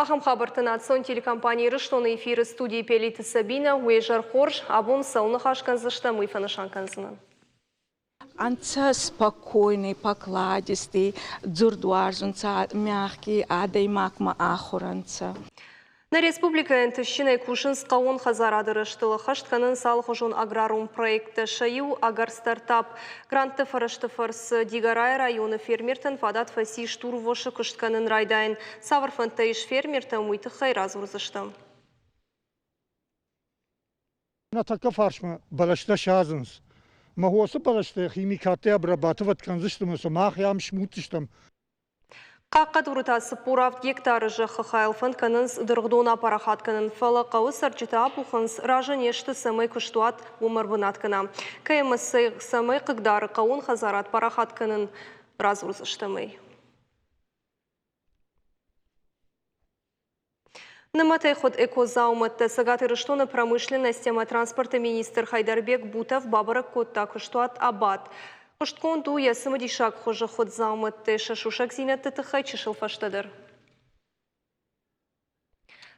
Ахӕм хабӕрттӕ национ телекомпани Ирыстоны эфиры студийы Пелиты Сабинӕ. Уе зӕр хорз, абон цӕуыл ныхас кӕндзыстӕм, уый фӕнысан кӕндзынӕн. Ӕнцӕ спокойный, покладистый, дзурдуарзунцӕ, мягкий, адӕймагмӕ ахур ӕнцӕ. Нӕ республикӕйы ӕнтыстджынӕй кусынц хъӕууон хӕдзарады рӕзтыл, ӕххӕст кӕнынц алыхуызон аграрон проекттӕ. Сӕ иу Агрстартап. Грантты фӕрӕзты фӕрцы Дигорайы районы фермертӕн фадат фӕцис стурвосы куыст кӕнын райдайын. Цавӕр фӕндтӕ ис фермертӕм, уый тыххӕй радзурдзыстӕм. Нӕ тӕккӕ фарсмӕ бӕлӕстӕ садзынц. Мӕ уыцы бӕлӕстӕ химикаттӕй обрабатывать кӕндзысты ӕмӕ сӕ мах ам смуддзыстӕм. Хъахъхъӕдуры та 47 гектары зӕххы хайыл фӕнд кӕнынц дыргъдон апарахат кӕнын, фӕлӕ хъӕуы цӕрджытӕ абухынц, разы не сты, цӕмӕй куыстуат уым ӕрбынат кӕна. Кӕй ӕмӕ цӕмӕй хъыгдары хъӕууон хӕдзарад парахат кӕнын, радзурдзыстӕм ӕй. Нымӕтӕй хуыд экодзаумӕттӕ Цӕгат Ирыстоны промышленность ӕмӕ транспорты министр Хайдарбек Бутов бабӕрӕг кодта куыстуат Абат. Хъуыстгонд у йӕ цымыдисаг хуызы хуыд дзаумӕтты сӕ сусӕгдзинӕдты тыххӕй чысыл фӕстӕдӕр.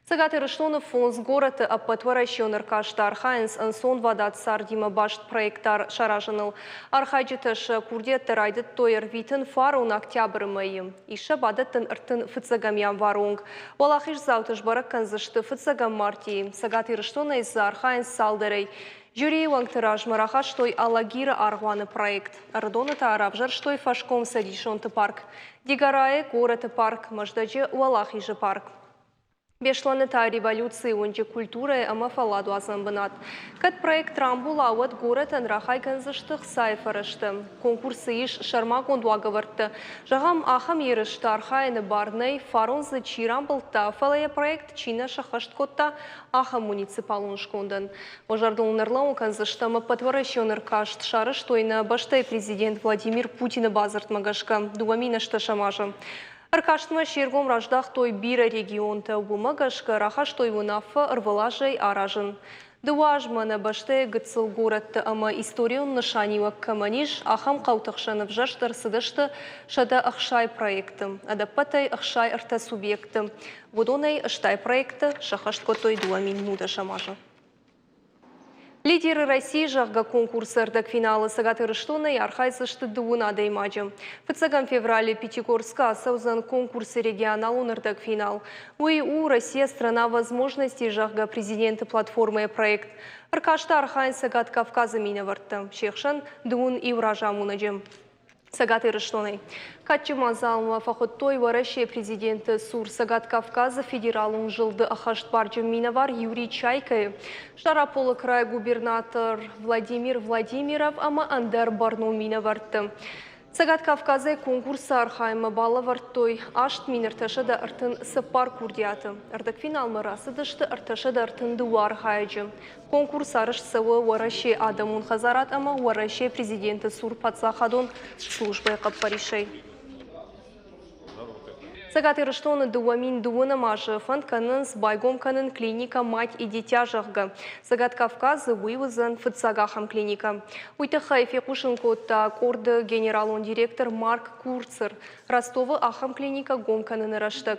Цӕгат Ирыстоны фондз горӕты ӕппӕтуӕрӕсеон ӕркасты архайынц ӕнцонвадат цардимӕ баст проекттӕ саразыныл. Архайджытӕ сӕ курдиӕттӕ райдыдтой ӕрвитын фарон октябры мӕйы. Ис сӕ бадӕттын 35 январы онг. Уӕлахиздзауты сбӕрӕг кӕндзысты фыццӕгӕм мартъийы. Цӕгат Ирыстонӕй дзы архайынц цалдӕрӕй. Жюрийы уӕнгты размӕ рахастой Алагиры аргъуаны проект. Ӕрыдоны та равзӕрстой фӕскомцӕдисонты парк. Дигорайы горӕты парк, Мӕздӕджы Уӕлахизы парк. Беслӕны та революцийы уынджы культурӕйы ӕмӕ фӕлладуадзӕн бынат. Кӕд проект рамбула, уӕд горӕтӕн рахай кӕндзысты хцайы фӕрӕзтӕ. Конкурсы ис сӕрмагонд уагӕвӕрдтӕ. Зӕгъӕм, ахӕм ерысты архайыны бар нӕй, фарон дзы чи рамбылдта, фӕлӕ йӕ проект чи нӕ сӕххӕст кодта, ахӕм муниципалон скондӕн. Уӕ зӕрдыл ын ӕрлӕууын кӕндзыстӕм, ӕппӕтуӕрӕсеон ӕркаст сарӕзтой нӕ бӕстӕйы президент Владимир Путины бадзырдмӕ гӕсгӕ 2008 азы. Ӕркастмӕ се ргом раздӕхтой бирӕ регионтӕ, уымӕ гӕсгӕ рахастой уынаффӕ ӕрвылазӕй аразын. Дыууӕ азмӕ нӕ бӕстӕйы гыццыл горӕтты ӕмӕ историон нысаниуӕг кӕмӕн ис, ахӕм хъӕуты хсӕн ӕвзӕрст ӕрцыдысты 160 проекты, ӕдӕппӕтӕй 63 субъекты. Уыдонӕй 80 проекты сӕххӕст кодтой 2019 азы. Лидеры России, зӕгъгӕ, конкурсы ӕрдӕгфиналы Цӕгат Ирыстонӕй архайдзысты дыууын адӕймаджы. Фыццӕгӕм февралы Пятигорскы ацӕудзӕн конкурсы регионалон ӕрдӕгфинал. Уый у «Россия – страна возможностей», зӕгъгӕ, президенты платформӕйы проект. Ӕркасты архайынц Цӕгат Кавказы минӕвӕрттӕ, се хсӕн дыууын иу разамонӕджы. Цӕгат Ирыстонӕй. Кадджын мадзалмӕ фӕхуыдтой Уӕрӕсейы президенты цур Цӕгат Кавказы федералон зылды ӕххӕстбарджын минӕвар Юрий Чайкайы, Стъараполы крайы губернатор Владимир Владимиров ӕмӕ ӕндӕр бӕрнон минӕвӕртты. Цӕгат Кавказӕй конкурсы архайынмӕ балӕвӕрдтой 8334 курдиаты. Ӕрдӕгфиналмӕ рацыдысты 332 архайӕджы. Конкурс арӕзт цӕуы Уӕрӕсейы адӕмон хӕдзарад ӕмӕ Уӕрӕсейы президенты цур паддзахадон службӕйы хъӕппӕрисӕй. Цӕгат Ирыстоны 2012 азы фӕнд кӕнынц байгом кӕнын клиникӕ «Мать и дитя», зӕгъгӕ. Цӕгат Кавказы уый уыдзӕн фыццаг ахӕм клиникӕ. Уый тыххӕй фехъусын кодта къорды генералон директор Марк Курцер Ростовы ахӕм клиникӕ гом кӕныны рӕстӕг.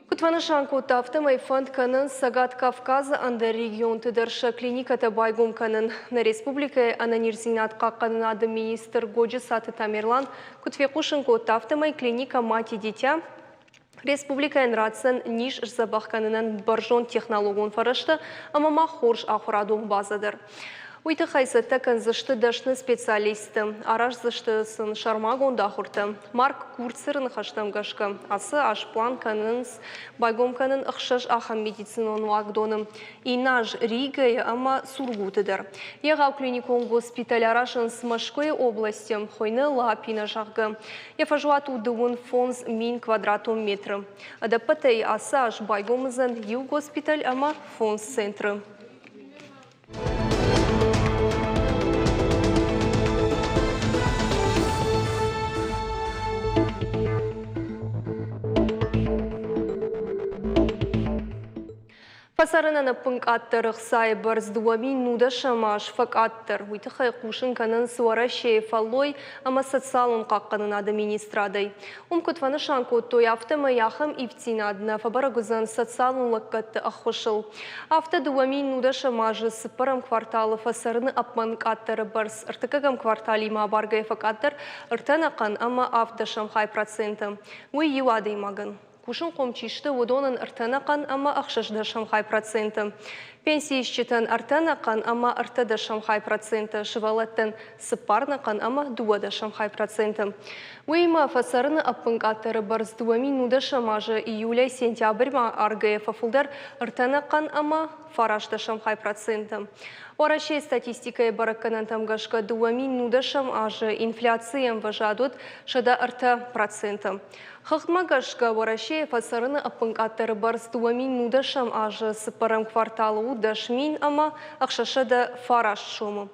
Куыд фӕнысан кодта, афтӕмӕй фӕнд кӕнынц Цӕгат Кавказы ӕндӕр регионты дӕр сӕ клиникӕтӕ байгом кӕнын. Нӕ республикӕйы ӕнӕниздзинад хъахъхъӕнынады министр Годжысаты Тамерлан куыд фехъусын кодта, афтӕмӕй клиникӕ «Мать и дитя» республикӕйӕн ратдзӕн низ сдзӕбӕх кӕнынӕн бӕрзонд технологон фӕрӕзтӕ ӕмӕ ма хорз ахуырадон базӕ дӕр. Уый тыххӕй цӕттӕ кӕндзысты дӕсны специалистты, араздзысты сын сӕрмагонд ахуыртӕ. Марк Курцеры ныхӕстӕм гӕсгӕ, ацы аз план кӕнынц байгом кӕнын ӕхсӕз ахӕм медицинон уагдоны. Иннӕ аз Ригӕйы ӕмӕ Сургуты дӕр. Егъау клиникон госпиталь аразынц Мӕскуыйы областы, хуыйны Лапина, зӕгъгӕ. Йӕ фӕзуат у 55 000 квадратон метры. Ӕдӕппӕтӕй ацы аз байгом уыдзӕн иу госпиталь ӕмӕ фондз центры. Фӕцӕрынӕн ӕппынкъаддӕр ӕхцайы бӕрц 2019 аз фӕкъаддӕр. Уый тыххӕй хъусын кӕнынц Уӕрӕсейы фӕллой ӕмӕ социалон хъахъхъӕнынады министрадӕй. Уым куыд фӕнысан кодтой, афтӕмӕй ахӕм ивддзинад нӕ фӕбӕрӕг уыдзӕн социалон лӕггӕдты ӕххуысыл. Афтӕ 2019 азы цыппӕрӕм кварталы фӕцӕрыны ӕппынкъаддӕры бӕрц ӕртыккӕгӕм кварталимӕ абаргӕйӕ фӕкъаддӕр ӕртӕ ӕнӕхъӕн ӕмӕ авддӕсӕм хай проценты. Уый иу адӕймагӕн. Кусынхъом чи сты, уыдонӕн ӕртӕнӕхъӕн ӕмӕ ӕхсӕздӕсӕм хай проценты. Пенсиисджытӕн ӕртӕнӕхъӕн ӕмӕ ӕртӕдӕсӕм хай проценты, сывӕллӕттӕн цыппарнӕхъӕн ӕмӕ дыууӕдӕсӕм хай проценты. Уыимӕ фӕцӕрыны ӕппынкъаддӕры бӕрц 2019 азы июлӕй сентябрьмӕ аргӕйӕ фӕфылдӕр ӕртӕнӕхъӕн ӕмӕ фарастдӕсӕм хай проценты. Уӕрӕсейы статистикӕйы бӕрӕггӕнӕнтӕм гӕсгӕ 2019 азы инфляцийы ӕмвӕзад уыд 103%. Хыгъдмӕ гӕсгӕ, Уӕрӕсейы фӕцӕрыны ӕппынкъаддӕры бӕрц 2019 азы цыппӕрӕм кварталы у 10 609 сомы.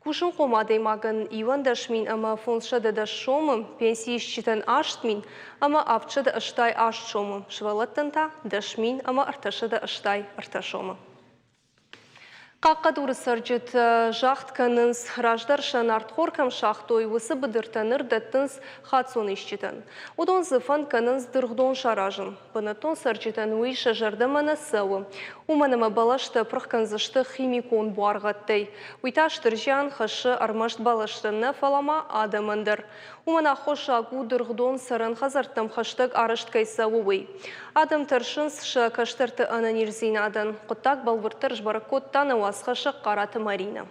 Кусынхъом адӕймагӕн 21 510 сомы, пенсиисджытӕн 8 788 сомы, сывӕллӕттӕн та 10 383 сомы. Хъахъхъӕдуры цӕрджытӕ загъд кӕнынц, раздӕр сӕ нартхор кӕм сагътой, уыцы быдыртӕ ныр дӕттынц хаццон исджытӕн. Уыдон дзы фӕнд кӕнынц дыргъдон саразын. Бынӕттон цӕрджытӕн уый сӕ зӕрдӕмӕ нӕ цӕуы. Уымӕн ӕмӕ бӕлӕстӕ пырх кӕндзысты химикон буаргъӕдтӕй. Уый та стыр зиан хӕссы ӕрмӕст бӕлӕстӕн нӕ, фӕлӕ ма адӕмӕн дӕр. Уымӕн аххосаг у, дыргъдон цӕрӕн хӕдзӕрттӕм хӕстӕг арӕзт кӕй цӕуы, уый. Адӕм тӕрсынц сӕ кӕстӕрты ӕнӕниздзинадӕн. Хъуыддаг бӕлвырддӕр сбӕрӕг кодта нӕ уацхӕссӕг Хъараты Маринӕ.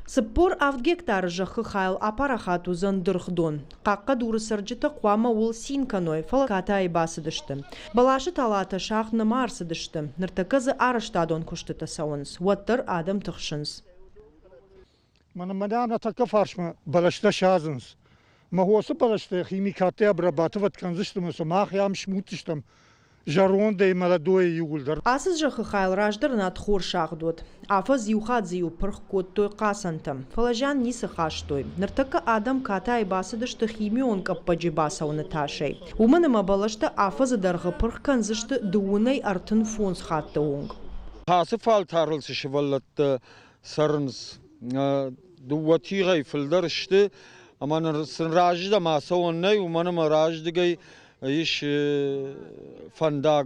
47 гектары зӕххы хайыл апарахат уыдзӕн дыргъдон. Хъахъхъӕдуры цӕрджытӕ хъуамӕ ууыл цин кӕной, фӕлӕ катайы бацыдысты. Бӕласы талатӕ сагъд нӕма ӕрцыдысты. Ныртӕккӕ дзы арӕзтадон куыстытӕ цӕуынц, уӕддӕр адӕм тыхсынц. Мӕнӕ нӕ тӕккӕ фарсмӕ бӕлӕстӕ садзынц. Мӕ уыцы бӕлӕстӕ химикаттӕй обрабатывать кӕндзысты ӕмӕ сӕ мах ам смуддзыстӕм зӕрондӕй молодойӕ иууылдӕр. Ацы зӕххы хайыл раздӕр нартхор сагъд уыд. Афӕдз иу хатт дзы-иу пырх кодтой хъацӕнтӕ, фӕлӕ зиан ницы хастой. Ныртӕккӕ адӕм катайы бацыдысты химион къӕппӕджы бацӕуыны тасӕй. Уымӕн ӕмӕ бӕлӕстӕ афӕдзы дӕргъы пырх кӕндзысты дыууынӕй 35 хатты онг. Ацы фӕлтӕрыл цы сывӕллӕттӕ цӕрынц, дыууӕ тигъӕй фылдӕр сты, ӕмӕ ныр сын раздӕм ацӕуӕн нӕй, уымӕн ӕмӕ раздыгӕй ис фӕндаг,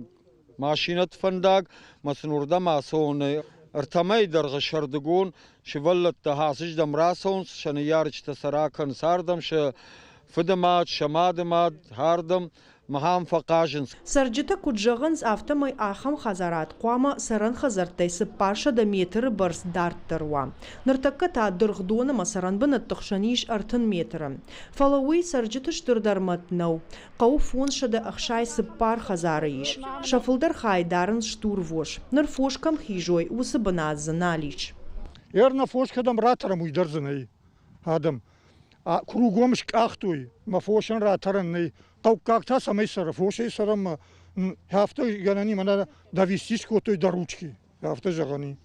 машинӕты фӕндаг, ӕмӕ сын уырдӕм ацӕуӕн нӕй. Ӕртӕ мӕйы дӕргъы сӕрдыгон сывӕллӕттӕ ацыздӕм рацӕуынц, сӕ ныййарджытӕ сӕ ракӕнынц ардӕм, сӕ фыды мад, сӕ мады мад ардӕм, махӕн фӕхъазынц. Цӕрджытӕ куыд зӕгъынц, афтӕмӕй ахӕм хӕдзарад хъуамӕ цӕрӕн хӕдзӕрттӕй 400 метры бӕрц дарддӕр уа. Ныртӕккӕ та дыргъдон ӕмӕ цӕрӕнбынӕтты хсӕн ис 30 метры. Фӕлӕ уый цӕрджыты стырдӕр мӕт нӕу. Хъӕуы 564 хӕдзары ис. Сӕ фылдӕр хай дарынц стурвос. Ныр фос кӕм хизой, уыцы бынат дзы нал ис. Ӕрнӕ фос кӕдӕм ратӕрӕм, уый дӕр дзы нӕй. Адӕм кругом скъахтой, мӕ фосӕн ратӕрӕн нӕй. Хъӕуккаг та цӕмӕй цӕры, фосӕй цӕрӕм ӕмӕ афтӕ гӕнӕн и, мӕнӕ довести скодтой до ручки, афтӕ зӕгъӕн и.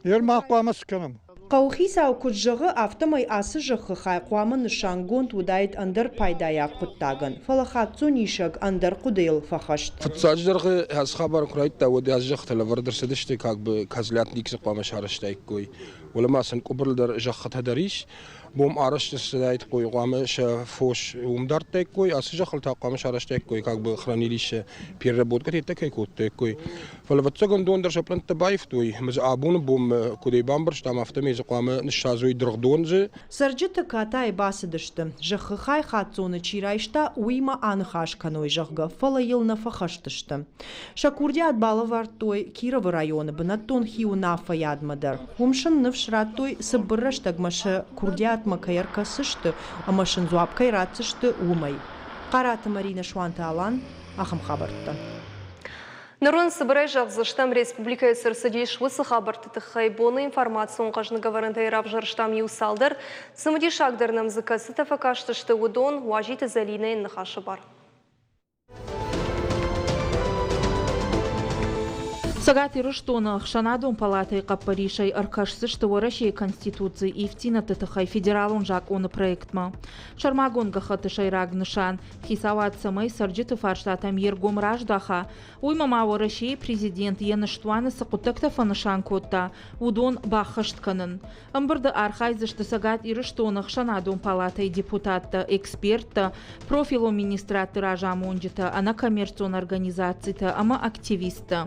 Ер мах хъуамӕ цы кӕнӕм? Хъӕуыхицау куыд зӕгъы, афтӕмӕй ацы зӕххы хай хъуамӕ нысангонд уыдаид ӕндӕр пайдайаг хъуыддагӕн, фӕлӕ хаццонисӕг ӕндӕр хъуыдыйыл фӕхӕст. Фыццаджыдӕр ацы хабар куы райдыдта, уӕд ацы зӕххытӕ лӕвӕрд ӕрцыдысты, как бы козлятник дзы хъуамӕ сарӕзтаиккой. Уӕлӕ ма сын къуыбырыл дӕр зӕххытӕ дӕр ис. Бом арӕзт ӕрцыдаид хъуамӕ сӕ фос уым дардтаиккой, ацы зӕххыл та хъуамӕ сарӕзтаиккой как бы хранилище, переработкӕ теттӕ кӕй кодтаиккой. Фӕлӕ ӕвӕццӕгӕн дон дӕр сӕ пълӕнттӕ баивтой, ӕмӕ дзы абоны бонмӕ куыдӕй бамбӕрстам, афтӕмӕй дзы хъуамӕ ныссадзой дыргъдон дзы. Цӕрджыты катайы бацыдысты, зӕххы хай хаццоны чи райста, уыимӕ аныхас кӕной, зӕгъгӕ, фӕлӕ йыл нӕ фӕхӕст сты. Сӕ курдиат балӕвӕрдтой Кировы районы бынӕттон хиуынаффӕйадмӕ дӕр. Уым сын ныфс радтой, цыбыр рӕстӕгмӕ сӕ курдиатмӕ кӕй ӕркӕсдзысты ӕмӕ сын дзуапп кӕй ратдзысты, уымӕй. Хъараты Маринӕ, Суанты Алан, ахӕм хабӕрттӕ. Ныр уын цыбырӕй зӕгъдзыстӕм, республикӕйы цы рцыдис, уыцы хабӕртты тыххӕй. Боны информацион хъӕзныгӕвӕрӕнтӕй равзӕрстам иу цалдӕр. Цымыдисагдӕр нӕм дзы кӕцытӕ фӕкастысты, уыдон Уазиты Зӕлинӕйы ныхасы бар. Цӕгат Ирыстоны Ӕхсӕнадон палатӕйы хъӕппӕрисӕй ӕркӕсдзысты Уӕрӕсейы Конституцийы ивддзинӕдты тыххӕй федералон закъоны проектмӕ. Сӕрмагонд гӕххӕтты сӕйраг нысан – хицауад цӕмӕй цӕрджыты фарстатӕм йе ргом раздаха, уыимӕ ма Уӕрӕсейы президент йӕ ныстуаны цы хъуыддӕгтӕ фӕнысан кодта, уыдон баххӕст кӕнын. Ӕмбырды архайдзысты Цӕгат Ирыстоны Ӕхсӕнадон палатӕйы депутаттӕ, эксперттӕ, профилон министрадты разамонджытӕ, ӕнӕкоммерцион организацитӕ ӕмӕ активисттӕ.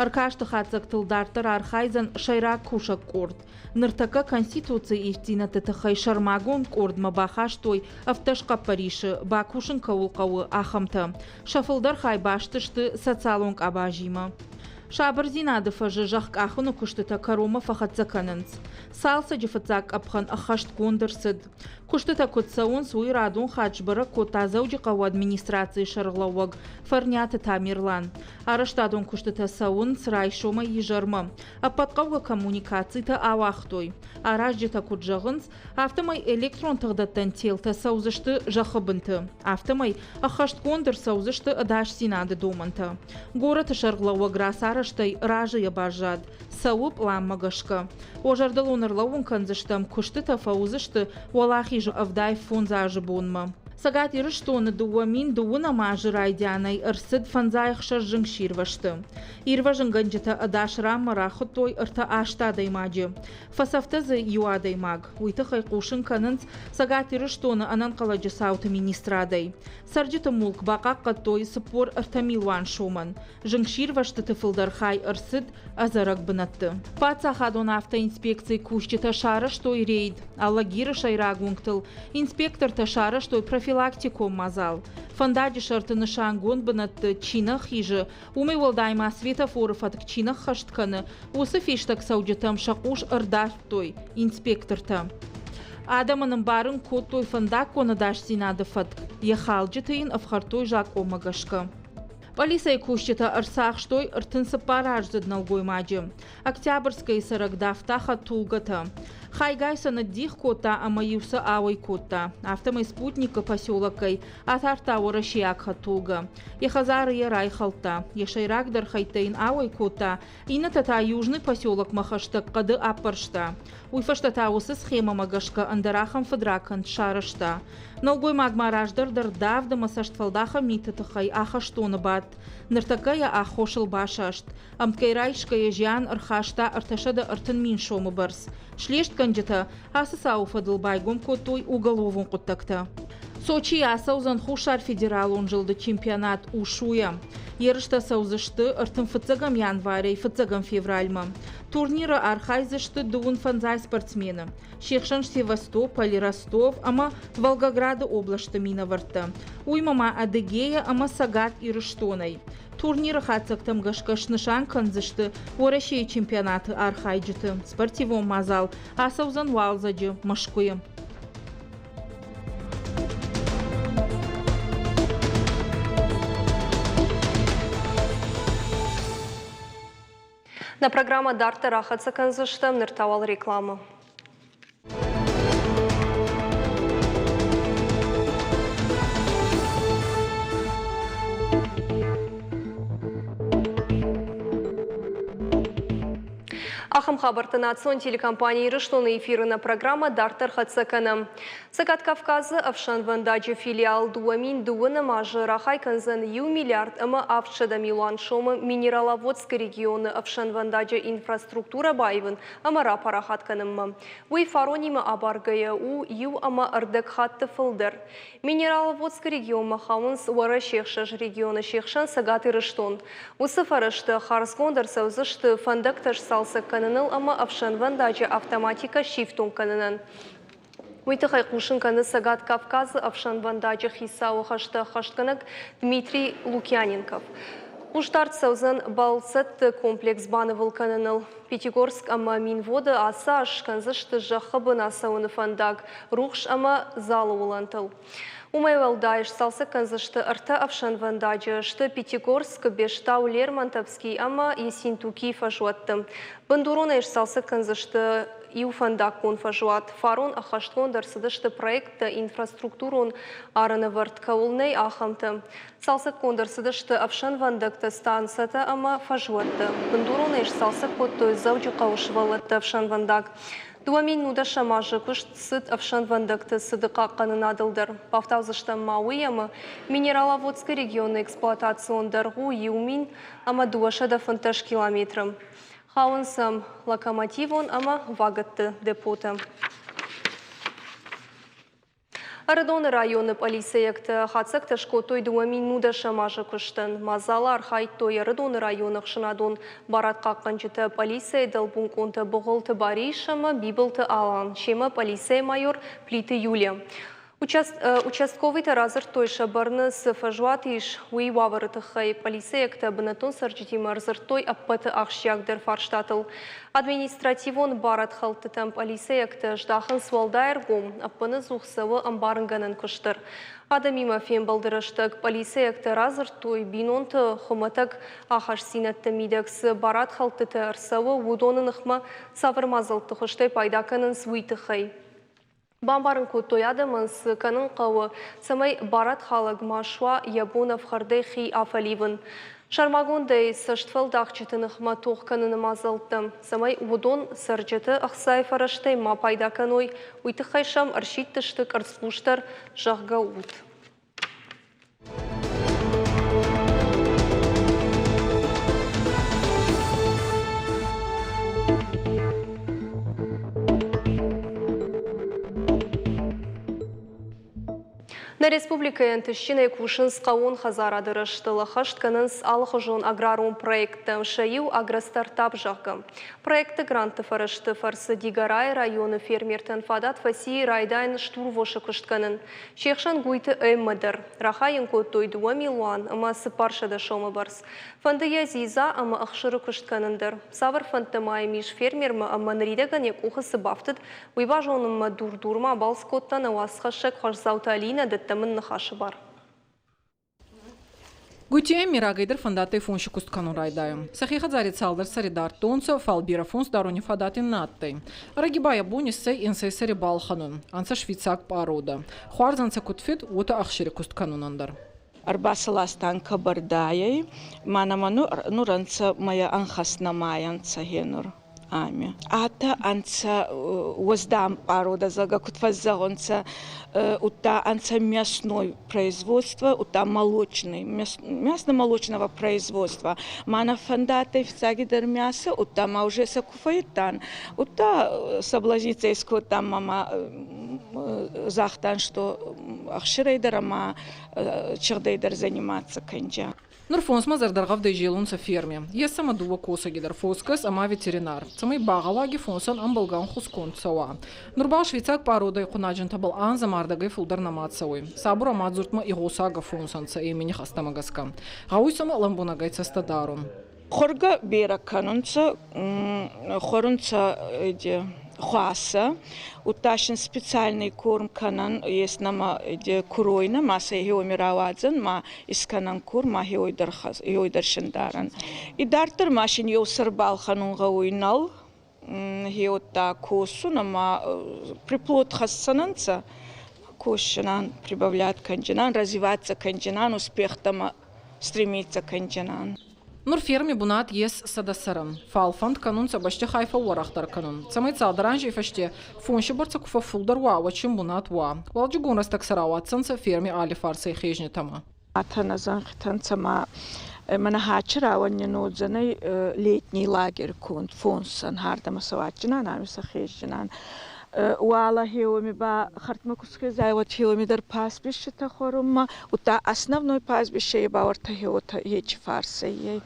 Ӕркасты хатдзӕгтыл дарддӕр архайдзӕн сӕйраг кусӕг къорд. Ныртӕккӕ Конституцийы ивддзинӕдты тыххӕй сӕрмагонд къордмӕ бахастой 17 хъӕппӕрисы, бакусын кӕуыл хъӕуы, ахӕмтӕ. Сӕ фылдӕр хай баст сты социалон къабазимӕ. Сабырдзинады фӕзы зӕхкъахыны куыстытӕ кӕронмӕ фӕхӕццӕ кӕнынц. Цалцӕджы фыццаг къӕпхӕн ӕххӕстгонд ӕрцыд. Куыстытӕ куыд цӕуынц, уый радон хатт сбӕрӕг кодта Дзӕуджыхъӕуы администрацийы сӕргълӕууӕг Фӕрниаты Тамерлан. Арӕзтадон куыстытӕ цӕуынц райсомӕй изӕрмӕ. Ӕппӕт хъӕугӕ коммуникацитӕ ауагътой. Аразджытӕ куыд зӕгъынц, афтӕмӕй электрон тыгъдӕттӕн телтӕ цӕудзысты зӕххы бынты. Афтӕмӕй ӕххӕстгонд ӕрцӕудзысты ӕдасдзинады домӕнтӕ. Горӕты сӕргълӕууӕг рацарӕзтӕй разыйӕ баззад. Цӕуы пъланмӕ гӕсгӕ. Уӕ зӕрдыл уын ӕрлӕууын кӕндзыстӕм, куыстытӕ фӕуыдзысты Уӕлахизы 75 азы бонмӕ. Цӕгат Ирыстоны 2012 азы райдианӕй ӕрцыд 56 зынгсирвӕзты. Ирвӕзынгӕнджытӕ ӕдас ранмӕ рахуыдтой 38 адӕймаджы. Фӕцӕфтӕ дзы иу адӕймаг. Уый тыххӕй хъусын кӕнынц Цӕгат Ирыстоны ӕнӕнхъӕлӕджы цауты министрадӕй. Цӕрджыты мулк бахъахъхъӕдтой 43 милуан сомӕн. Зынгсирвӕзтыты фылдӕр хай ӕрцыд ӕдзӕрӕг бынӕтты. Паддзахадон автоинспекцийы кусджытӕ сарӕзтой рейд. Алагиры сӕйраг уынгтыл инспектортӕ сарӕзтой профилактикон мадзал. Фӕндаджы сӕрты нысангонд бынӕтты чи нӕ хизы, Уымӕй уӕлдай ма светофоры фӕтк чи нӕ ххӕст кӕны, уыцы фистӕгцӕуджытӕм сӕ хъус ӕрдардтой инспектортӕ. Адӕмӕн ӕмбарын кодтой фӕндаггон ӕдасдзинады фӕтк, йӕ халджыты йын ӕфхӕрдтой закъонмӕ гӕсгӕ. Пъӕлицӕйы кусджытӕ ӕрцахстой 34-аздзыд нӕлгоймаджы. Октябрьскӕйы цӕрӕг давта хӕдтулгӕтӕ. Хайгай сӕ ныддих кодта ӕмӕ-иу сӕ ауӕй кодта. Афтӕмӕй Спутникы поселокӕй атардта уӕрӕсейаг хӕдтулгӕ. Йӕ хӕдзары йӕ райхӕлдта, йӕ сӕйрагдӕр хӕйттӕ йын ауӕй кодта, иннӕтӕ та Южный поселокмӕ хӕстӕг хъӕды аппӕрста. Уый фӕстӕ та уыцы схемӕмӕ гӕсгӕ ӕндӕр ахӕм фыдракӕнд сарӕзта. Нӕлгоймаг ма раздӕр дӕр давд ӕмӕ цӕстфӕлдахӕн миты тыххӕй ахӕстоны бадт. Ныртӕккӕ йӕ аххосыл басаст. Ӕмткӕй райсгӕйӕ зиан ӕрхаста 330 000 сомы бӕрц. Слестгӕнджытӕ ацы цауы фӕдыл байгом кодтой уголовон хъуыддӕгтӕ. Сочийы ацӕудзӕн Хуссар Федералон зылды чемпионат УШУ-йӕ. Ерыстӕ цӕудзысты 35 январӕй 5 февральмӕ. Турниры архайдзысты дыууын фӕндзай спортсмены. Се хсӕн Севастополь, Ростов ӕмӕ Волгограды облӕсты минӕвӕрттӕ. Уыимӕ ма Адыгея ӕмӕ Цӕгат Ирыстонӕй. Турниры хатдзӕгтӕм гӕсгӕ снысан кӕндзысты Уӕрӕсейы чемпионаты архайджыты. Спортивон мадзал ацӕудзӕн уалдзӕджы Мӕскуыйы. Нӕ программӕ дарддӕр ахӕццӕ кӕндзыстӕм, ныр та уал рекламӕ. Ахӕм хабӕрттӕ национ телекомпани Ирыстоны эфиры нӕ программӕ дарддӕр хӕццӕ кӕнӕм. Цӕгат Кавказы ӕфсӕнвӕндаджы филиал 2002 азы рахай кӕндзӕн 1 миллиард ӕмӕ 700 милуан сомы Минераловодскы регионы ӕфсӕнвӕндаджы инфраструктурӕ баивын ӕмӕ рапарахат кӕнынмӕ. Уый фаронимӕ абаргӕйӕ у иу ӕмӕ ӕрдӕг хатты фылдӕр. Минераловодскы регионмӕ хауынц Уӕрӕсе ӕхсӕз регионы, се хсӕн Цӕгат Ирыстон. Уыцы фӕрӕзтӕ хардзгонд ӕрцӕудзысты фӕндӕгтӕ сцалцӕг кӕныныл ӕмӕ ӕфсӕнвӕндаджы автоматикӕ сифтонг кӕнынӕн. Уый тыххӕй хъусын кӕны Цӕгат Кавказы ӕфсӕнвӕндаджы хицауы хӕстӕ ӕххӕстгӕнӕг Дмитрий Лукьяненков. Хъусдард цӕудзӕн бӕлццӕтты комплекс банывыл кӕныныл. Пятигорск ӕмӕ Минводы ацы аз скӕндзысты зӕххы бын ацӕуыны фӕндаг рухс ӕмӕ залы уылӕнтыл. Уымӕй уӕлдай сцалцӕг кӕндзысты ӕртӕ ӕфсӕнвӕндаджы, сты Пятигорск, Бештау, Лермонтовский ӕмӕ Ессентукийы фӕзуӕтты. Бындуронӕй сцалцӕг кӕндзысты иу фӕндаггон фӕзуат. Фарон ӕххӕстгонд ӕрцыдысты проекттӕ инфраструктурон арӕнӕвӕрд кӕуыл нӕй, ахӕмтӕ. Цалцӕггонд ӕрцыдысты ӕфсӕнвӕндӕгтӕ, станцӕтӕ ӕмӕ фӕзуӕттӕ. Бындуронӕй сцалцӕг кодтой Дзӕуджыхъӕуы сывӕллӕтты ӕфсӕнвӕндаг. 2010 азы куыст цыд ӕфсӕнвӕндӕгты цыды хъахъхъӕнынадыл дӕр. Бафтаудзыстӕм ма уый, ӕмӕ Минераловодскы регионы эксплуатацион дӕргъ у 1215 километры. Хауынц ӕм локомотивон ӕмӕ вагӕтты депотӕ. Ӕрыдоны районы пъӕлицӕйӕгтӕ хатдзӕгтӕ скодтой 2010 азы куыстӕн. Мадзалы архайдтой Ӕрыдоны районы ӕхсӕнадон барадхъахъхъӕнджытӕ, пъӕлицӕйы дӕлбулкъонтӕ Быгъуылты Барис ӕмӕ Бибылты Алан, семӕ пъӕлицӕйы майор Плиты Юлия. Участковыйтӕ радзырдтой, сӕ бӕрны цы фӕзуат ис, уый уавӕры тыххӕй. Пъӕлицӕйӕгтӕ бынӕттон цӕрджытимӕ ӕрдзырдтой ӕппӕты ахсджиагдӕр фарстатыл. Административон барадхӕлдтытӕм пъӕлицӕйӕгтӕ здахынц уӕлдай ӕргом, ӕппынӕдзух цӕуы ӕмбарынгӕнӕн куыст дӕр. Адӕмимӕ фембӕлды рӕстӕг пъӕлицӕйӕгтӕ радзырдтой, бинонты хуымӕтӕг ахастдзинӕдты мидӕг цы барадхӕлдтытӕ ӕрцӕуы, уыдоны ныхмӕ цавӕр мадзӕлтты хуызтӕй пайда кӕнынц, уый тыххӕй. Бамбарын кодтой адӕмӕн, цы кӕнын хъӕуы, цӕмӕй барадхалӕг ма суа йӕ бон ӕфхӕрдӕй хи афӕливын. Сӕрмагондӕй цӕстфӕлдахджыты ныхмӕ тох кӕныны мадзӕлттӕ, цӕмӕй уыдон цӕрджыты ӕхцайы фӕрӕзтӕй ма пайда кӕной, уый тыххӕй сӕм ӕрсидтысты къӕрцхъусдӕр, зӕгъгӕ, ут. Нӕ республикӕйы ӕнтыстджынӕй кусынц хъӕууон хӕдзарады рӕзтыл, ӕххӕст кӕнынц алыхуызон аграрон проекттӕ, сӕ иу Агростартап, зӕгъгӕ. Проекты грантты фӕрӕзты фӕрцы Дигорайы районы фермертӕн фадат фӕци райдайын стурвосы куыст кӕнын. Се хсӕн Гуйты Эммӕ дӕр. Рахайын кодтой 2 милуан ӕмӕ 400 сомы бӕрц. Фӕнды йӕ дзидза ӕмӕ ӕхсыры куыст кӕнын дӕр. Цавӕр фӕндтӕ ма йӕм ис фермермӕ ӕмӕ ныридӕгӕн йӕ къухы цы бафтыд, уый базонынмӕ Дур-Дурмӕ абалц кодта нӕ уацхӕссӕг Хуасдзауты Алинӕ, дӕттӕм ын ныхасы бар. Гутиеми рагӕйдӕр фӕндадтӕй фонси куст кӕнун райдайун. Сӕхе хӕдзари цалдӕр сӕри дардтонцӕ, фал берӕ фонс даруни фадат ин нӕ адтӕй. Ӕрӕги ба ӕ бон иссӕй инсӕй сӕри балхӕнун. Ӕнцӕ швейцаг пъародӕ. Хуарз ӕнцӕ куд фед, уотӕ ӕхсири куст кӕнунӕн дӕр. Ӕрбацӕластан Кабардайӕй, ма нӕмӕ нур ӕнцӕ мӕйӕ ӕнхӕст нӕмайӕнцӕ гьенур ами. Атӕ ӕнцӕ уӕздан пъародӕ, зӕгъгӕ, куд фӕззӕгъунцӕ, удта ӕнцӕ мясной производство, удта молочный, мясно-молочного производства. Ма нӕ фӕндадтӕй фиццагидӕр мясо, удта ма уже сӕ ку фӕййидтан, удта соблазниться искодтан ма ма загътан, что ӕхсирӕй дӕр ӕма чыгъдӕй дӕр заниматься кӕнджа. Нур фонсмӕ зӕрдӕргъӕвдӕй зелунцӕ ферми. Ес сӕмӕ дууӕ косӕги дӕр фосгӕс ӕма ветеринар, цӕмӕй багъӕуаги фонсӕн ӕмбӕлгӕ ӕнхус конд цӕуа. Нур ба швейцаг пъародӕй хъунаджинтӕбӕл анз ӕма ӕрдӕгӕй фулдӕр нӕма цӕуй. Сабур ӕма дзурдмӕ игъосагӕ фонс ӕнцӕ Эмми ихӕстӕмӕ гӕсгӕ. Гъӕуй сӕмӕ лӕмбунӕгӕй цӕстӕ дарун. Хуӕргӕ берӕ кӕнунцӕ, хуӕрунцӕ хуасӕ, удта син специальный корм кӕнӕн, ес нӕмӕ куройнӕ, ма сӕ хеуоми рауадзӕн, ма искӕнӕн корм, ма хеуой дӕр хеуой дӕр син дарӕн. Идарддӕр ма син еу сӕр балхӕнун гъӕуй нӕл, хеуӕттӕ косун ӕма приплод хӕссӕнӕнцӕ, косунӕн прибавлять кӕнджынӕн, развиваться кӕнджынӕн, успехтӕмӕ стремиться кӕнджынӕн. Нур ферми бунат ес 100 сӕрӕн, фал фӕнд кӕнунцӕ бӕстихай фӕууӕрӕхдӕр кӕнун, цӕмӕй цалдӕр анзей фӕсте фонси бӕрцӕ ку фӕффулдӕр уа, уӕд син бунат уа. Уалдзигон рӕстӕг сӕ рауадздзӕнцӕ ферми алли фарсӕй хезнитӕмӕ. Атӕ нӕ зӕнхитӕ нцӕ ма мӕнӕ хачи рауӕн не нодзӕнӕй летний лагерь конд фонсӕн хӕрдӕмӕ сӕ уадджинан, ами сӕ хезджинан. Уӕлӕ хеуоми ба хӕрдмӕ ку схезай, уӕд хеуоми дӕр пастбищетӕ хуӕрунмӕ, удта основной пастбище ба уӕртӕ хеуотӕ ечи фарсӕй ей.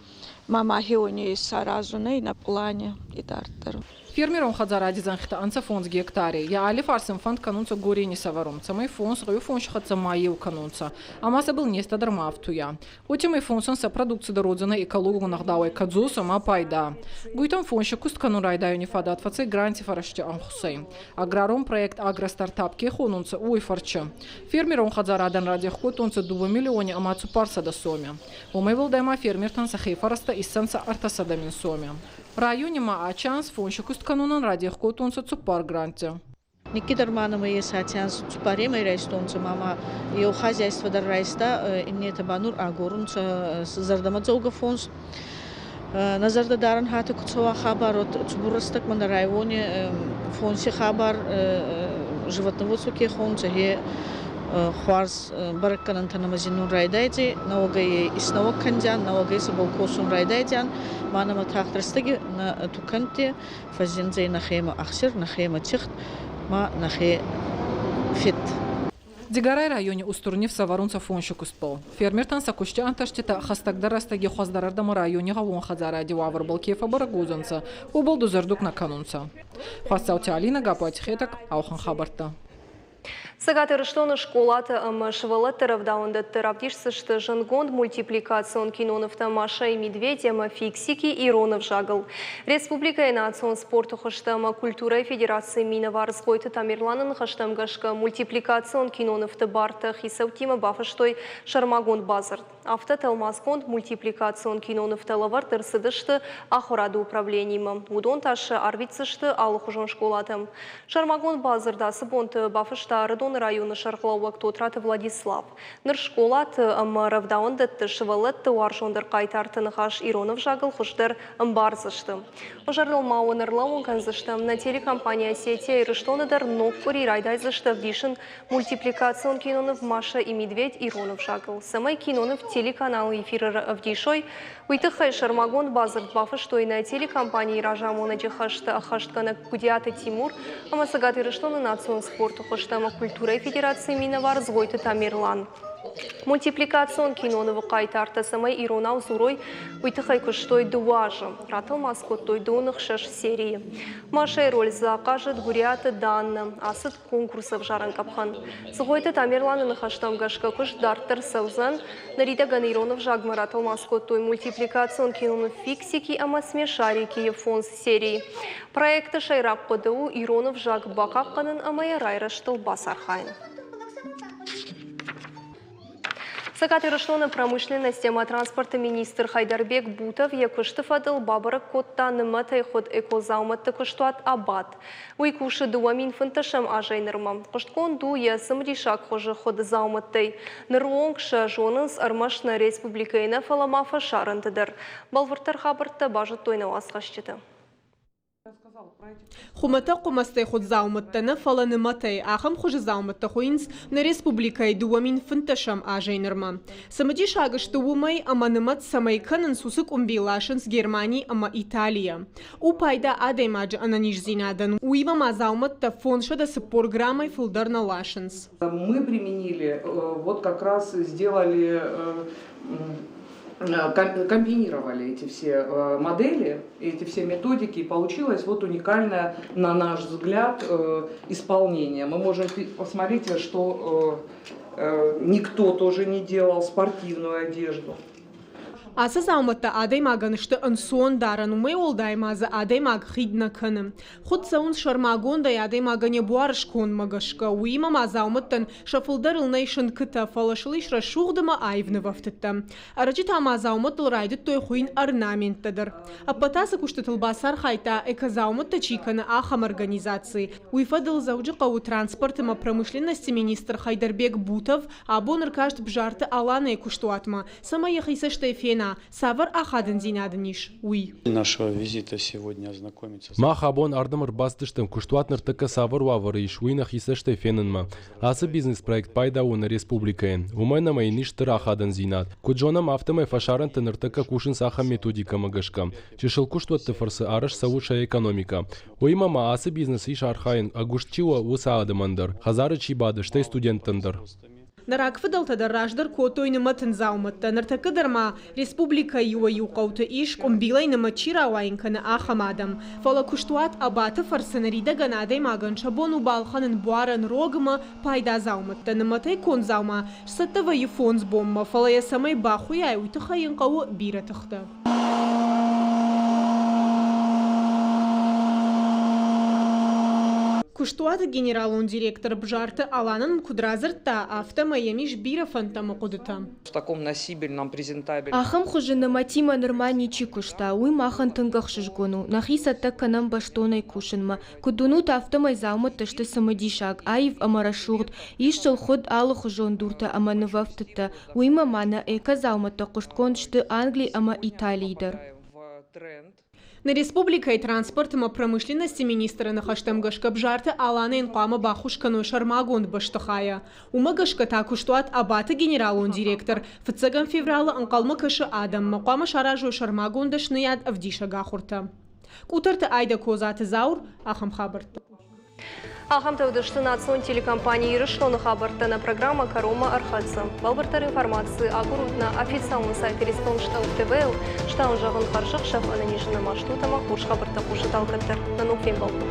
Ма мӕхеуони исаразун ӕй нӕ пълани идарддӕр. Фермерон хӕдзаради зӕнхитӕ ӕнцӕ фондз гектари. Е аллифарс ин фӕнд кӕнунцӕ горен исӕвӕрун, цӕмӕй фонс гъӕуи фонси хӕццӕ ма еу кӕнонцӕ ӕма сӕбӕл незтӕ дӕр ма ӕфтуйа. Уотемӕй фонсӕн сӕ продукци дӕр уодзӕнӕй экологон ӕгъдауӕй кӕдзос ӕма пайда. Гуйтӕн фонси куст кӕнун райдайуни фадат фӕцӕй гранти фӕрӕзти ӕнхусӕй. Аграрон проект «Агростартап» ке хонунцӕ, уой фӕрчы. Фермерон хӕдзарадӕн радех кодтонцӕ дууӕ миллиони ӕма цуппарсӕдӕ соми. Уомӕй уӕлдай ма фермертӕн сӕхе фӕрӕзтӕ иссӕнцӕ 300 мин соми. Райони ма ачи анз фонси куст кӕнунӕн радех кодтонцӕ цуппар грантти. Никкидӕр ма нӕмӕ ес аци анз цуппаремӕй райстонцӕ, ма ма еу хозяйство дӕр райста, иннетӕ ба нур агорунцӕ зӕрдӕмӕдзӕугӕ фонс. Нӕ зӕрдӕ дарӕн хатӕ ку цӕуа хабар, вот цубур рӕстӕгмӕ нӕ райони фонси хабар животноводство ке хонунцӕ, хе хуарз бӕрӕггӕнӕнтӕ нӕмӕ зиннун райдайдзӕй, нӕуӕгӕй иснӕуӕг кӕндзиан, нӕуӕгӕй сӕбӕл косун райдайдзиан, ма нӕмӕ тагъд рӕстӕги нӕ тукӕнтти фӕззиндзӕй нӕхемӕ ӕхсир, нӕхемӕ цихт ма нӕхе фед. Дигорай райони устур нифс ӕвӕрунцӕ фонси кустбӕл. Фермертӕн сӕ кусти ӕнтӕститӕ хӕстӕгдӕр рӕстӕги хуӕздӕрӕрдӕмӕ райони гъӕууон хӕдзаради уавӕрбӕл ке фӕббӕрӕг уодзӕнцӕ, уобӕл дузӕрдуг нӕ кӕнунцӕ. Хуасдзаути Алинӕ, Гаппуати Хетӕг, Аухан хабӕрттӕ. Цӕгат Ирыстоны скъолаты ӕмӕ сывӕллӕтты рӕвдауӕндӕтты равдисдзысты зындгонд мультипликацион кинонывтӕ «Маша и медведь» ӕмӕ «Фиксики» ирон ӕвзагыл. Республикӕйы национ спорты хуызтӕ ӕмӕ культурӕйы федерацийы минӕвар Цгъойты Тамерланы ныхӕстӕм гӕсгӕ мультипликацион кинонывты бартӕ хицӕуттимӕ бафыстой сӕрмагонд бадзырд. Афтӕ тӕлмацгонд мультипликацион кинонывтӕ лӕвӕрд ӕрцыдысты ахуырады управленимӕ. Уыдон та сӕ арвитдзысты алыхуызон скъолатӕм. Сӕрмагонд бадзырд ацы бонты бафыста Ӕрыдоны районы сӕргълӕууӕг Тотраты Владислав. Ныр скъолаты ӕмӕ рӕвдауӕндӕтты сывӕллӕтты уарзондӕр хъайтарты ныхас ирон ӕвзагыл хуыздӕр ӕмбардзысты. Зӕрдыл ма уын ӕрлӕууын кӕндзыстӕм, нӕ телекомпани «Осетия Ирыстоны» дӕр ног къуыри райдайдзысты ӕвдисын Мультипликацион киноныв «Маша и медведь» ирон ӕвзагыл. Цӕмӕй киноныв телеканалы эфиры ӕвдисой, уый тыххӕй сӕрмагонд бадзырд бафыстой нӕ телекомпанийы разамонӕджы хӕсты ӕххӕстгӕнӕг Гуыдиаты Тимур ӕмӕ Цӕгат Ирыстоны национ спорты хуызтӕ ӕмӕ культурӕйы федерацийы минӕвар Цгъойты Тамерлан. Мультипликацион кинонывы хъайтартӕ цӕмӕй иронау дзурой, уый тыххӕй куыстой дыууӕ азы. Ратӕлмац кодтой дыууын ӕхсӕз серийы. Машӕйы роль дзы ахъазыд Гуыриаты Даннӕ. Ацыд конкурсы ӕвзарӕн къӕпхӕн. Цгъойты Тамерланы ныхӕстӕм гӕсгӕ куыст дарддӕр цӕудзӕн. Ныридӕгӕн ирон ӕвзагмӕ ратӕлмац кодтой мультипликацион киноныв «Фиксики» ӕмӕ «Смешарики»-йы фондз серийы. Проекты сӕйраг хъуыды у ирон ӕвзаг бахъахъхъӕнын ӕмӕ йӕ райрӕзтыл бацархайын. Цӕгат Ирыстоны промышленность ӕмӕ транспорты министр Хайдарбек Бутов йӕ куысты фӕдыл бабӕрӕг кодта нымӕтӕй хуыд экодзаумӕтты куыстуат «Абат». Уый кусы 2015 азӕй нырмӕ. Хъуыстгонд у йӕ цымыдисаг хуызы хуыд дзаумӕттӕй. Ныры онг сӕ зонынц ӕрмӕст нӕ республикӕйы нӕ, фӕлӕ ма фӕсарӕнты дӕр. Бӕлвырддӕр хабӕрттӕ базыдтой нӕ уацхӕсджытӕ. Хуымӕтӕг хъуымӕцтӕй хуыд дзаумӕттӕ нӕ, фӕлӕ нымӕтӕй. Ахӕм хуызы дзаумӕттӕ хуыйынц нӕ республикӕйы 2015 азӕй нырмӕ. Цымыдисаг сты уымӕй, ӕмӕ нымӕт цӕмӕй кӕнынц, уыцы къуымбил ласынц Германи ӕмӕ Италийӕ. У пайда адӕймаджы ӕнӕниздзинадӕн, уыимӕ ма дзаумӕттӕ 540 граммӕй фылдӕр нӕ ласынц. Мы применили, вот как раз сделали комбинировали эти все модели, эти все методики, и получилось вот уникальное, на наш взгляд, исполнение. Мы можем посмотреть, что никто тоже не делал спортивную одежду. Ацы дзаумӕттӕ адӕймагӕн сты ӕнцон дарӕн, уымӕй уӕлдай ма дзы адӕймаг хид нӕ кӕны. Хуыд цӕуынц сӕрмагондӕй адӕймагӕн йӕ буары скондмӕ гӕсгӕ, уыимӕ ма дзаумӕттӕн Сӕ фылдӕрыл нӕй сынкытӕ, фӕлӕ сыл ис рӕсугъд ӕмӕ аив нывӕфтыдтӕ. Ӕрӕджы та ма дзаумӕттыл райдыдтой хуыйын орнаменттӕ дӕр. Ӕппӕт ацы куыстытыл бацархайдта, экодзаумӕттӕ чи кӕны, ахӕм организаци. Уый фӕдыл Дзӕуджыхъӕуы транспорт ӕмӕ промышленности министр Хайдарбек Бутов абон ӕркаст Бзарты Аланӕйы куыстуатмӕ, цӕмӕй йӕхи цӕстӕй фена, цавӕр ахадындзинад ын ис, уый. Мах абон ардӕм ӕрбацыдыстӕм, куыстуат ныртӕккӕ цавӕр уавӕры ис, уый нӕхи цӕстӕй фенынмӕ. Ацы бизнес-проект пайда у нӕ республикӕйӕн, уымӕн ӕмӕ йын ис стыр ахадындзинад. Куыд зонӕм, афтӕмӕй фӕсарӕнты ныртӕккӕ кусынц ахӕм методикӕмӕ гӕсгӕ. Чысыл куыстуӕтты фӕрцы арӕзт цӕуы сӕ экономикӕ. Уыимӕ ма ацы бизнесы ис архайын, ӕгуыст чи у, уыцы адӕмӕн дӕр, хӕдзары чи бады, стӕй студенттӕн дӕр. Нӕ рагфыдӕлтӕ дӕр раздӕр кодтой нымӕтын дзаумӕттӕ. Ныртӕккӕ дӕр ма республикӕйы иуӕй-иу хъӕуты ис, къуымбилӕй нымӕт чи рауайын кӕны, ахӕм адӕм. Фӕлӕ куыстуат Абаты фӕрцы ныридӕгӕн адӕймагӕн сӕ бон у балхӕнын буарӕн рог ӕмӕ пайда дзаумӕттӕ. Нымӕтӕй конд дзаума сцӕттӕ вӕййы фондз бонмӕ, фӕлӕ йӕ цӕмӕй бахуыйай, уый тыххӕй йын хъӕуы бирӕ тыхтӕ. Куыстуаты генералон директор Бзарты Алан ын куыд радзырдта, афтӕмӕй йӕм ис бирӕ фӕндтӕ ӕмӕ хъуыдытӕ. В таком носибельном, презентабельном. Ахӕм хуызы нымӕтимӕ нырма ничи куыста, уый махӕн тынг ӕхсызгон у. Нӕхи цӕттӕ кӕнӕм бӕстонӕй кусынмӕ. Куыд уынут, афтӕмӕй дзаумӕттӕ сты цымыдисаг, аив ӕмӕ рӕсугъд. Ис сыл хуыд алыхуызон дуртӕ ӕмӕ нывӕфтыдтӕ. Уыимӕ ма нӕ эко-дзаумӕттӕ хъуыстгонд сты Англи ӕмӕ Италийы дӕр. Нӕ республикӕйы транспорт ӕмӕ промышленности министры ныхӕстӕм гӕсгӕ Бзарты Аланӕн хъуамӕ баххуыс кӕной сӕрмагонд бӕстыхайӕ. Уымӕ гӕсгӕ та куыстуат Абаты генералон директор фыццӕгӕм февралы ӕнхъӕлмӕ кӕсы адӕммӕ, хъуамӕ саразой сӕрмагонд дӕсныйад ӕвдисӕг ахуыртӕ. Къутӕрты Айдӕ Козаты Заур, ахӕм хабӕрттӕ. Ахӕмтӕ уыдысты национ телекомпани Ирыстоны хабӕрттӕ нӕ программӕ кӕронмӕ ӕрхӕццӕ. Бӕлвырддӕр информаци агурут нӕ официалон сайт Иристон ТВ-ыл. Стауын зӕгъын хӕрзӕхсӕв ӕнӕнизы нӕ ма стут ӕмӕ хорз хабӕрттӕ хъусут алкӕддӕр. Нӕ ног фембӕлдмӕ.